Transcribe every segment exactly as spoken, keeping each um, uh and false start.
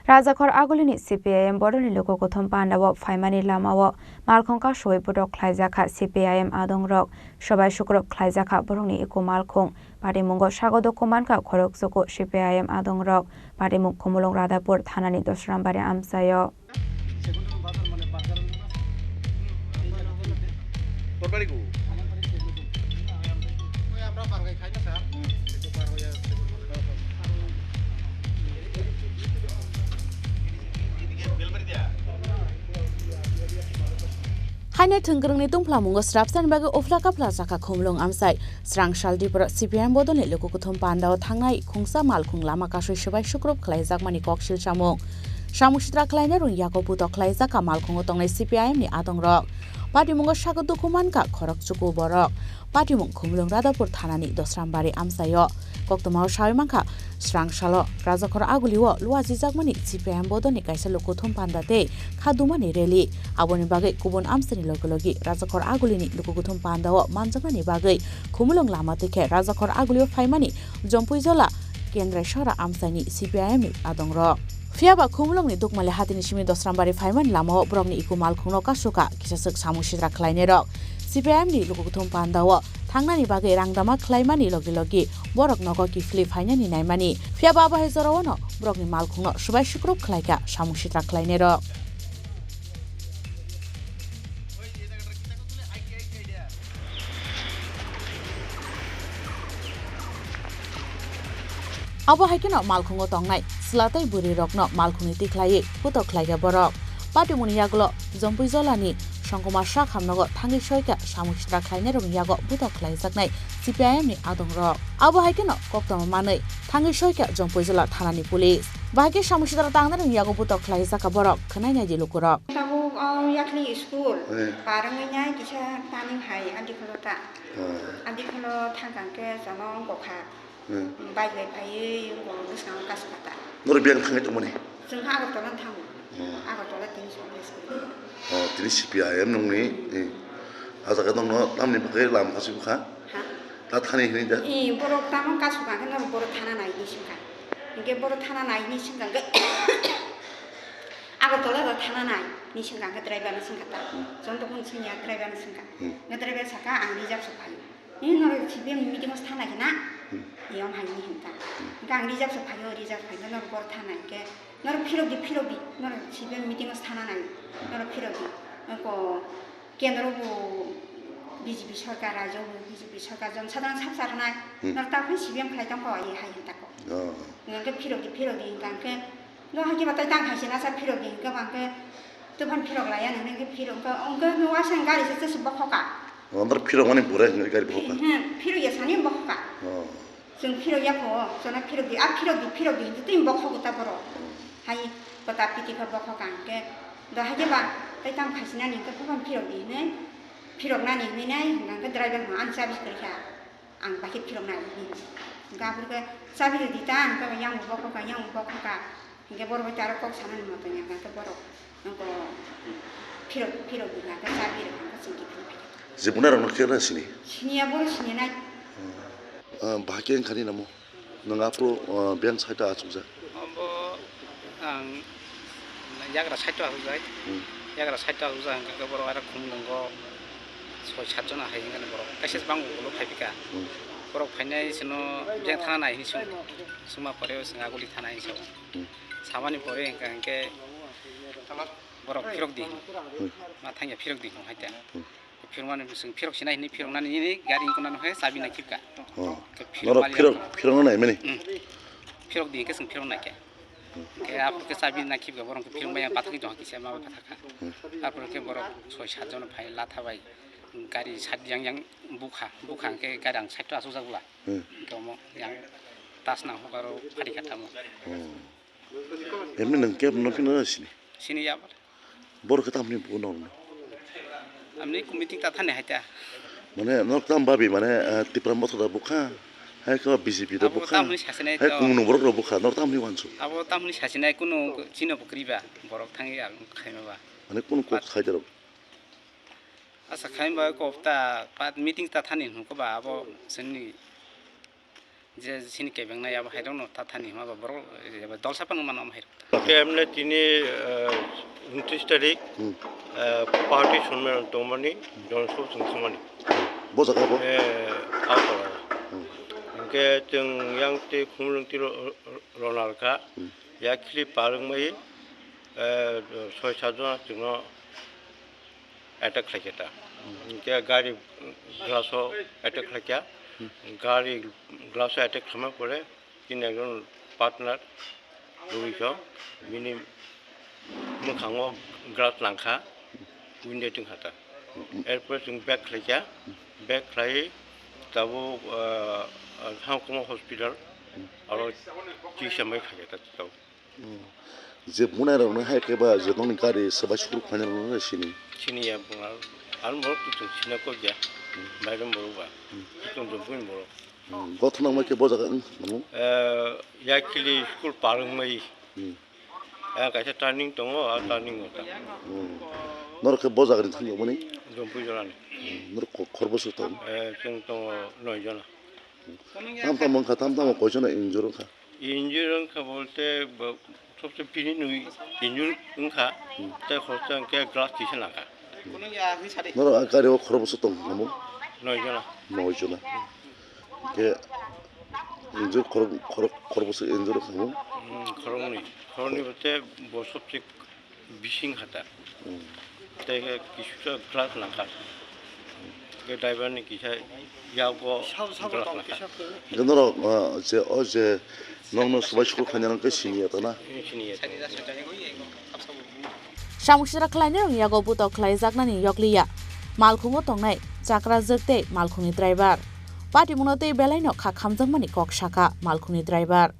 Rajakhor Agulini C P I M bodolni luku kuthum pandao phaimani lamao malkhung kasui budok khlaijakha C P I M adongrok, sobai sukrub khlaijakha borokni iku malkhung. Patimungo sago dukhu mankha khorokchuku C P I M adongrok. Patimung Khumulwng Radhapur thanani Dosrambari amchaio. Haino thwngkwrwngni tungphla mungo srapsani bagwi uphla kaphla chakha Khumulwng amchai. Srang sal diporo C P I M bodolni luku kuthum pandao thangnai khungsa malkhung lama kasui swbai sukrub khlaijakmani koksil samung. Samung sitra khlaina rwng yago butok khlaijak ka malkhungo tongnai C P I M ni adongrok. Patimungo sago dukhu mankha khorokchuku borok. Patimung Khumulwng Radhapur thanani Dosrambari amchaio. Koktwmao sawi mankha, srang salo Rajakhor Agulio luajijakmani C P I M bodolni kaisa luku kuthum panda tei khadumani rally. Aboni bagwi kubun amchaini logi logi Rajakhor Agulini luku kuthum pandao manjaknani bagwi Khumulwng lama twi khe Rajakhor Agulio phaimani Jompuijola Kendrai Sora amchaini C P I M ni adongrok. Phiyaba Khumulwngni Dukmali hatini simi Dosrambari phaimani lamao borokni iku malkhungno kasuka kisa swk samung sitra khlainairok. C P I M ni luku kuthum pandao thangnani bagwi rangdama khlaimani logi logi borok nogo kiphilwi phainani naimani. Phiyaba abo hai jorao no borokni malkhungno swbai sukrub khlaikha samung sitra khlainairok. Abo hai kheno malkhungo tongnai chwla tei bwrwirokno malkhungni tikhlaiwi putok khlaikha borok. Patimungni yagulo Jompuijolani Songkuma sak hamnogo thangwi soikha samung sitra khlainairokni yago putok khlaijaknai C P I M ni adongrok. Abo hai kheno koktwma manwi thangwi soikha Jompuijola thanani police. Bahai khe samung sitra tangnairokni yago putok khlaijakha borok, khwnai naidi lukurok. Tabuk o yakhli school Eh. par wngwi nai kisa tani hai adi kholo ta. Eh. Adi kholo thangkang khe jono wngkha. Eh. Bike bai phaiwi wngkha bwskango kasu kata. Norok biyang thangwi tongmani? Chwng kha Agartala thango. Hmm. Agartala tini song school. Oh, tini C P I M nungni, eh, ah jaga nungno tamni bagwi lama kasu bwkha? Ha? Ta thani hini da? Eh, borok tamo kasu kha khe norok borok thana nai ni singkha. Hinkhe borok thana nai ni singkha khe Agartala da thana nai ni singkha khe driver no singkha ta. Hmm. Chwng tokon singya driver no singkha. Hmm. Nge driver saka ang reserve se phaio. Ni norok C P M ni meeting o thana khe na? Hmm. Eyang hai ni hinta. Hmm. Hinkhe ang reserve se phaio, reserve phaikhe norok borok thana hinkhe norok phirok di, phirok di. Norok C P M meeting o thana nai. Norok phirok di. Ko Kendro bo B J P sarkar, rajyo bo B J P sarkar, jon sadharon sab sarnai. Hmm. Nor ta phai C P M khlai tong kho, ye hai hinta kho. Oh. Nang khe phirok di, phirok di, hingkha khe, no hai khe batai tang hai se nasa phirok di, hingkha bang khe, tuphan phirok laya nang khe phirok, hingkha, hingkha no asang gari se se bokhok ka. Oh, nor phirok mani bore gari bokhok ka? Hmm, phirok ya sani bokhok ka. Oh. Chwng phirok ya kho, chwng phirok di, a phirok di, phirok di, hingkha twi bokhok ta borok. Oh. Hai kota piti kha bokhok ka hingkhe, do hai khe ba, tai tang khai se nani hingkha tuphan phirok di hinwi, phirok nani hinwi nai, hingkha khe driver no ani chabi kwrwi kha. Ang bahai phirok nai hini. Hingke aphuru khe chabi rw di ta, ang khe yang bo khokha, yang bo khokha. Hingke borok bai tei aro kok sanani moto ya, hingke borok nokho phirok, phirok di, hingke chabi rw, hingke chwng kiphilwi phai kha. Je buna rok no khe na sini? Sini ya, borok sini nai. Ah, bahai khe wngkha ni namo? Nwng aphuru, ah, beng side o achukjak? Obo ang yagra side o achukjak. Hmm. Yagra side o achukjak hingke borok aro khumulwngo soi sat jona hai hingke borok. Kaisa bang ulo phai pika. Hmm. Borok phainai sino beng thana nai hinwi sung-, sungma pore o chwng aguli thana hinwi sao. Hmm. Samani pore hingka hingke borok phirok di. Hmm. Ma thangya phirok di hingka hai ta. Hmm. Phirokmani bwswng phirok sinai hinwi phiroknani nini gari wngkha nang khe chabi nai khibka. Oh. Khe phirok Norok mali phirok, ang phirokno naimani? Hmm. Phirok di khe chwng phirok nai khe. Hmm. Khe aphuru khe chabi nai khibka borok khe phirok maya pathak jong kisa ma pathak kha. Hmm. Aphuru khe borok soi sat jon phai latha bai gari sat yang yang bukha, bukha khe gari ang side o achukjak bwla. Hmm. Khe omo yang tas nang hokaro phari kha tamo. Hmm. Emni nwng kebo no phino sini? Sini ya. Borok khe tamni bugo norokno? Amni committee ta thani hai ta. Mane norok tam babi mane, eh, Tipra Motha da bukha, hai khe B J P da bukha, tamni sasinai hai to. Kunu borok rok bukha, norok tamni wansu. Abo tamni sasinai kunu chino bukri ba, borok thangi ang khaima ba. Mane kunu kok khai da rok? Asa khaima ba kok ta pat meeting ta thani hwnko ba abo sini. Je chini kebengnai abo hairokno tathani hwnba borok, eh, dolsa phano mano omo hairok. Kemne tini, eh, untrish tarik, Hmm. eh, party sonmeron tongmani, Jonosabha chwng thangmani. Bo jaga bo? Eh, Agartala. Hmm. Hwnkhe chwng yang tei Khumulwng twi ro-, ro-, ronalkha, Hmm. yakhli parwngmai, eh, soi sat jona chwngno attack khlaikha ta. Hmm. Hwnkhe gari glass-o attack khlaikha. Hmm. Gari glass-o attack khlaima pore chini ekjon partner rwui kho, bini mwkhango glass nangkha, window tongkha ta. Erpore chwng back khlaikha, back khlaiwi tabuk, ah, Hangkoma hospital, aro chikitsa mai khaikha ta tabuk. Hmm. Je bunai rok no hai khe ba je nokni gari swbai sukruk phaina rok no sini. Sini ya bunga. Ang borok tu chwng sina kok ya. Bairung borok ba. Hmm. Chwng chwng bui borok. Hmm. Gothona mai khe bo jaga wng namo? Eh, ya kili school parung mai. Hmm. Ya kaisa turning tongo, a turning o ta. Hmm. Norok khe bo jaga ni thang mani? Jompui jora ni. Hmm. Norok ko-, khorbo su tong? Eh, chwng tongo noi jona. Tam tam wngkha, tam tam koi jona injure wngkha? Injure wngkha bolte, ba, sobse bini nwi injure wngkha, Hmm. tei khoroksa hwnkhe glass tisa nangkha. Norok a gari o khorokbwswk tong kha mo? Noi jona. Noi jona. Hwnkhe injure khorok-, khorok-, khorokbwswk injure wngkha mo? Hmm, khoroknwi. Khoroknwi bolte bo sobse bising hata. Hmm. Tei khe kisusa glass nangkha. Tei driver ni kisa yago glass nangkha. Hwnkhe norok, ah, je, o je nokno swbai sukuk khaina nang khe siniya ta na? Siniya. Samung sijra khlainai rokni yago butok khlaijaknani yokliya. Malkhungo tongnai chakra jwk tei malkhungni driver. Patimungno tei belaino kha khamjakmani kok sakha malkhungni driver.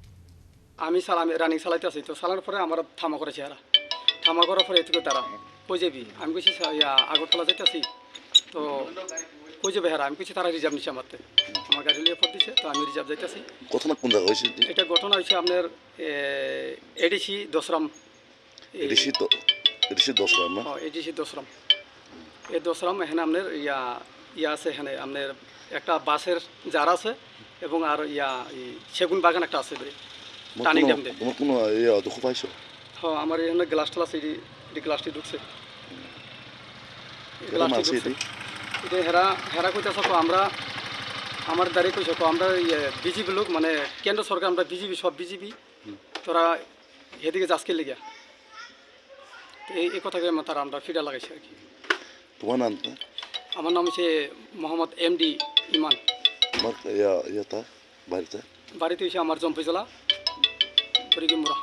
আমি চালা-, আমি রানিং চালাইতে আছি, তো চালানোর পরে আমার থামা করেছে এরা। থামা করার পরে এটুকু তারা কই যাবি? আমি কইছি, "স্যার, ইয়া, আগরতলা যাইতে আছি।" তো কই যাবে হেরা? আমি কইছি, "তারা রিজার্ভ নিচে আমারতে।" আমার গাড়ি লিয়ে ফোন দিছে, তো আমি রিজার্ভ যাইতে আছি। ঘটনা কোন জায়গা হয়েছে? এটা ঘটনা হয়েছে আপনার, এ, এডিসি দশরাম। এই এডিসি দ-, এডিসি দশরাম না? ও, এডিসি দশরাম। এই দশরাম এখানে আপনার ইয়া, ইয়া আছে এখানে আপনার একটা বাঁশের ঝাড় আছে এবং আর ইয়া, এই সেগুন বাগান একটা আছে এবারে। তোমার টার্নিং কোনো, ড্যাম দিয়ে। তোমার কোনো ইয়ে দুঃখ পাইছো? হ্যাঁ, আমার এখানে গ্লাস টাস আছে, এটি, এটি গ্লাসটি ঢুকছে। এই কেন গ্লাসটি মারছে ঢুকছে। এটি? এটা হেরা, হেরা কইতাছে তো আমরা, আমার দাঁড়িয়ে কইছে তো আমরা ইয়ে বিজেপি লোক, মানে কেন্দ্র সরকার, আমরা বিজেপি, সব বিজেপি। হুম। তোরা এদিকে যাস কে লিগা? তো এই, এই কথাকে আমরা, তারা আমরা ফিডা লাগাইছি আর কি। তোমার নাম তো? আমার নাম হচ্ছে মোহাম্মদ এম ডি ইমান। তোমার ইয়া, ইয়েটা, বাড়িতে? বাড়িতে হচ্ছে আমার জম্পুইজলা, বরিগিমুরা।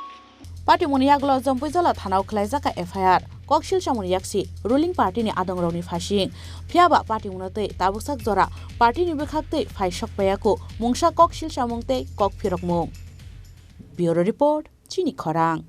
Patimungni yagulo Jompuijala thanao khlaijak kha F I R. Koksil samung yaksi ruling party ni adongrokni phasing. Phiyaba patimungno tei tabuksak jora party ni bwkhak tei phai sokpaiyaku mungsa koksil samung tei kok phirokmung. Bureau Report, Chini Khorang.